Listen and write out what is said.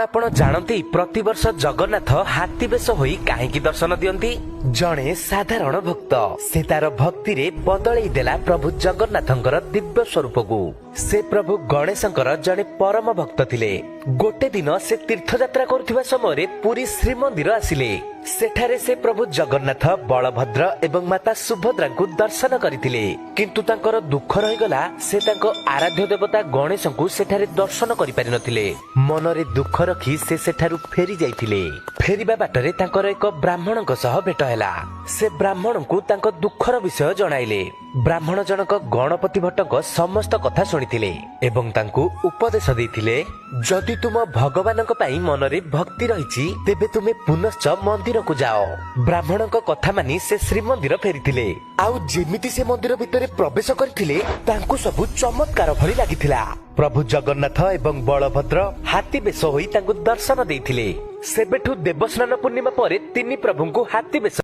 ଆପଣ ଜାଣନ୍ତି, ପ୍ରତିବର୍ଷ ଜଗନ୍ନାଥ ହାତୀ ବେଶ ହୋଇ କାହିଁକି ଦର୍ଶନ ଦିଅନ୍ତି? ଜଣେ ସାଧାରଣ ଭକ୍ତ, ସେ ତାର ଭକ୍ତିରେ ବଦଳେଇ ଦେଲା ପ୍ରଭୁ ଜଗନ୍ନାଥଙ୍କର ଦିବ୍ୟ ସ୍ୱରୂପକୁ। ସେ ପ୍ରଭୁ ଗଣେଶଙ୍କର ଜଣେ ପରମ ଭକ୍ତ ଥିଲେ। ଗୋଟେ ଦିନ ସେ ତୀର୍ଥଯାତ୍ରା କରୁଥିବା ସମୟରେ ପୁରୀ ଶ୍ରୀମନ୍ଦିର ଆସିଲେ। ସେଠାରେ ସେ ପ୍ରଭୁ ଜଗନ୍ନାଥ, ବଳଭଦ୍ର ଏବଂ ମାତା ସୁଭଦ୍ରାଙ୍କୁ ଦର୍ଶନ କରିଥିଲେ। କିନ୍ତୁ ତାଙ୍କର ଦୁଃଖ ରହିଗଲା, ସେ ତାଙ୍କ ଆରାଧ୍ୟ ଦେବତା ଗଣେଶଙ୍କୁ ସେଠାରେ ଦର୍ଶନ କରିପାରିନଥିଲେ। ମନରେ ଦୁଃଖ ରଖି ସେ ସେଠାରୁ ଫେରି ଯାଇଥିଲେ। ଫେରିବା ବାଟରେ ତାଙ୍କର ଏକ ବ୍ରାହ୍ମଣଙ୍କ ସହ ଭେଟ ହେଲା। ସେ ବ୍ରାହ୍ମଣଙ୍କୁ ତାଙ୍କ ଦୁଃଖର ବିଷୟ ଜଣାଇଲେ। ବ୍ରାହ୍ମଣ ଜଣକ ଗଣପତି ଭଟ୍ଟଙ୍କ ସମସ୍ତ କଥା ଶୁଣିଥିଲେ ଏବଂ ତାଙ୍କୁ ଉପଦେଶ ଦେଇଥିଲେ, ଯଦି ତୁମ ଭଗବାନଙ୍କ ପାଇଁ ମନରେ ଭକ୍ତି ରହିଛି, ତେବେ ତୁମେ ପୁନଶ୍ଚ ମନ୍ଦିରକୁ ଯାଅ। ବ୍ରାହ୍ମଣଙ୍କ କଥା ମାନି ସେ ଶ୍ରୀମନ୍ଦିର ଫେରିଥିଲେ। ଆଉ ଯେମିତି ସେ ମନ୍ଦିର ଭିତରେ ପ୍ରବେଶ କରିଥିଲେ, ତାଙ୍କୁ ସବୁ ଚମତ୍କାର ଭଳି ଲାଗିଥିଲା। ପ୍ରଭୁ ଜଗନ୍ନାଥ ଏବଂ ବଳଭଦ୍ର ହାତୀ ବେଶ ହୋଇ ତାଙ୍କୁ ଦର୍ଶନ ଦେଇଥିଲେ। ସେବେଠୁ ଦେବସ୍ନାନ ପୂର୍ଣ୍ଣିମା ପରେ ତିନି ପ୍ରଭୁଙ୍କୁ ହାତୀ ବେଶ